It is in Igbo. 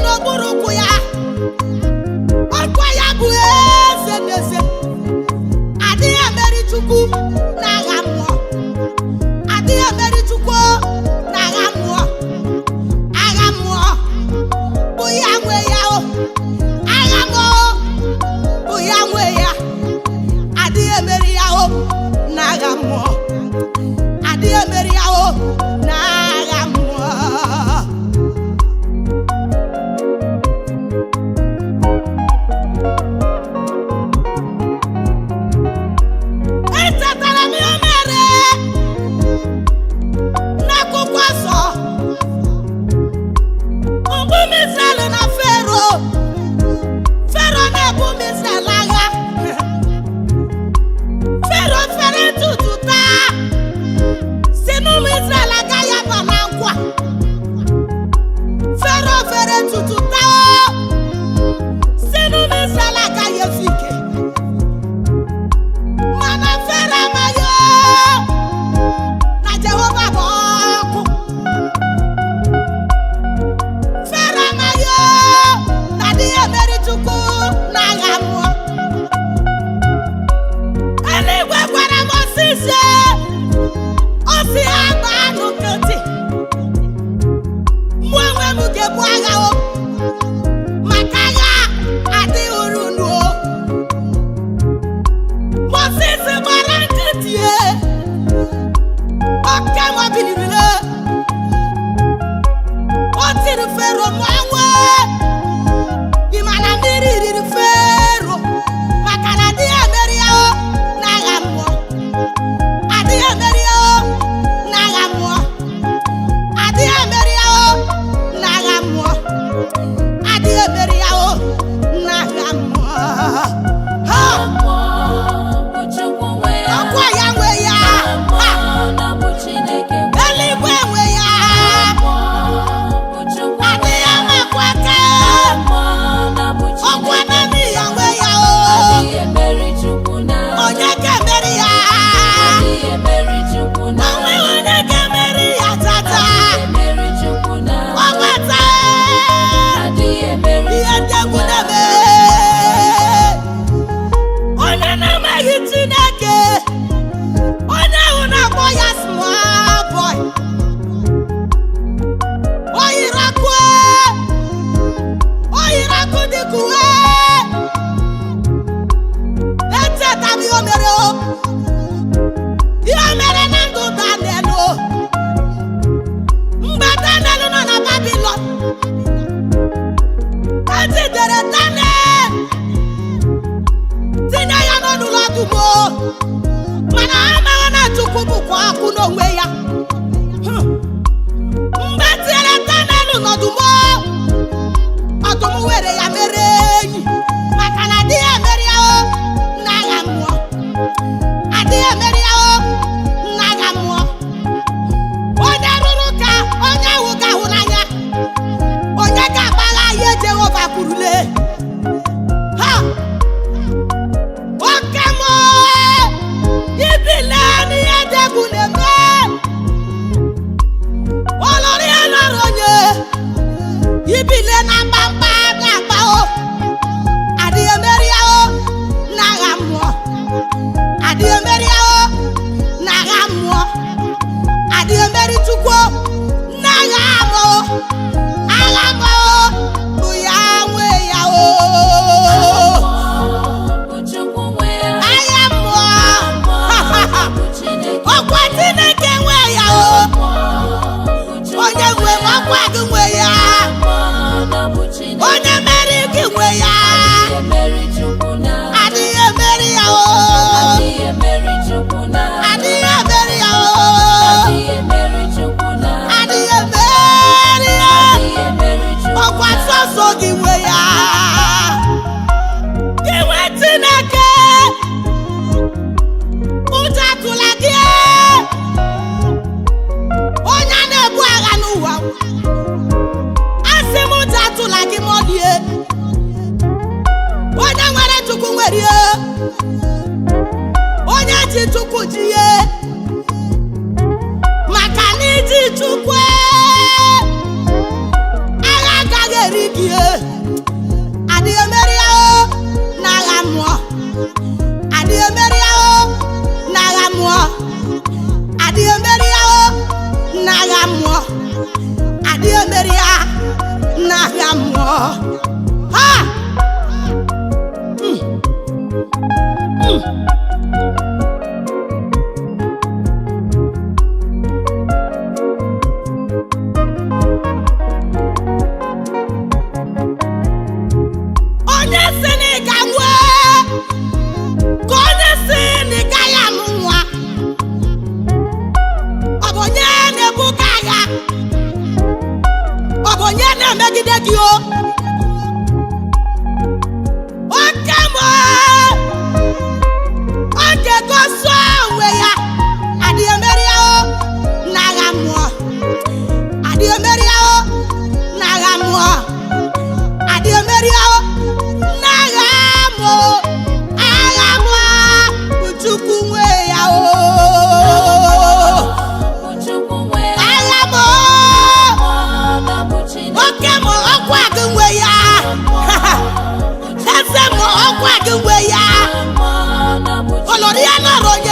n'okpuru ụkwụ ya. Ọkwa ya bụ eze n'eze. Adịghị emeri Chukwu n'agha mmụọ. Adịghị emeri Chukwu n'agha mmụọ. Agha mmụọ bụ ya nwe ya o. Agha mmụọ bụ ya nwe ya. Adịghị emeri ya o n'agha mmụọ. Adịghị emeri ya o n'agha mmụọ. Echetara m ihe mere n'akwụkwọ nsọ mgbe ụmụ Izrel na Fero Fero na-ebu ụmụ Izrel agha. Fero fere ntutu taa si na ụmụ Izrel agaghị aba na nkwa. Fero fere ntutu taa si na ụmụ Izrel agaghị ezu ike. Mana Fero amaghị na Jehova bụ ọkụ. Fero amaghị na adịghị emeri Chukwu n'agha mmụọ. Eluigwe gwara Mosis, ọ sị ha gbaa nkịtị, mụ onwe m ga-ebu agha o, maka agha adịghị uru unu o. Mosis gbara nkịtị e, oke nwa bilirila, o tiri Fero mmanwụ. Ị ma na mmiri riri Fero maka na adịghị emeri ya o n'agha mmụọ. Adịghị emeri ya o n'agha mmụọ. Adịghị emeri ya o n'agha mmụọ. Adịghị emeri ya o n'agha mmụọ. Ha! Mmụọ bụ Chukwu nwe ya. Ọkwa ya nwe ya. Ha! Mmụọ na bụ Chineke nwe ya. Eluigwe nwe ya. Mmụọ bụ Chukwu nwe Adịghị ya. amakwa aka. Mmụọ na bụ Ọkwa Chineke. naanị ya nwe ya o. Adịghị emeri Chukwu na. Onye ga-emeri ya? Adịghị emeri Chukwu na. Onweghị onye ga-emeri ya tata. Adịghị emeri Chukwu na. Ọgbata Adịghị emeri ihe ndị Chukwu egwu na. na-eme. Onye na-amaghị Chineke, onye ahụ na-akpọ ya small boy. O yiri akụ, o yiri akụ dịka uwe. Echeta m ihe o mere o. Ihe o mere na ndụ Daniel o. Mgbe Daniel nọ na Babilọn, ejidere Daniel tinye ya n'ọnụụlọ ọdụm o. Mana ha amaghị na Chukwu bụkwa ọkụ n'onwe ya. Mgbe tinyere Daniel n'ọdụm o, ọdụm were ya mere enyi maka na adịghị emeri ya o n'agha mmụọ. Adịghị emeri ya o n'agha mmụọ. Onye rụrụ ka onye ahụ ga-ahụ n'anya, onye ga-agbagha ihe Jehova kwurule. Ha! Oke mmụọ ibile n'ihe dị egwu na-eme. Ọlọrọ ya lọrọ onye ibile na mgbamgba na-agba o. Adịghị emeri ya o n'agha mmụọ. Adịghị emeri ya o n'agha mmụọ. Adịghị emeri Chukwu n'agha mmụọ. Agha mmụọ bụ ya nwe ya o. Mmụọ bụ Chukwu nwe ya. Agha mmụọ. Mmụọ bụ Chineke. Ọkwa Chineke nwe ya o. Mmụọ bụ Chukwu Onye nwe ya. ọkwa gị nwe ya. Mmụọ na bụ Chineke. Onye mere gị nwe ya. Adịghị emeri Chukwu na. Adịghị emeri ya o. Adịghị emeri Chukwu na. Adịghị emeri ya o. Adịghị emeri Chukwu na. Adịghị emeri ya. Adịghị emeri Chukwu Ọkwa na. sọsọ gị nwe ya. Gị nwe Chineke. Ụjọ atụla gị. Onye a na-ebu agha n'ụwa. Asị m ụjọ atụla gị ma ọ dị. Onye nwere Chukwu nwere ihe. Onye ji Chukwu ji ihe. Maka na iji Chukwu, agha agaghị ga-emeri gị e. Adịghị emeri ya o n'agha mmụọ. Adịghị emeri ya o n'agha mmụọ. Adịghị emeri ya o n'agha mmụọ. Adịghị emeri ya n'agha mmụọ. Ha! Onye si na ị ga nwee ka onye si na ị gaghị amụ nwa, ọ bụ onye na-ebuga agha, ọ bụ onye na-emegide gị o? Oke mgbe ọ ga-egosi onwe ya, adịghị emeri ya o n'agha mmụọ. Adịghị emeri ya o n'agha mmụọ. Adịghị emeri ya o n'agha mmụọ. Agha mmụọ bụ Chukwu nwe ya o. Bụ Chukwu nwe. Agha mmụọ. Mmụọ na bụ Chineke. Oke mmụọ, ọkwa gị nwe ya. Eze mmụọ, ọkwa gị nwe ya. Mmụọ na bụ Chineke. Ọlọrọ ya nọrọ onye.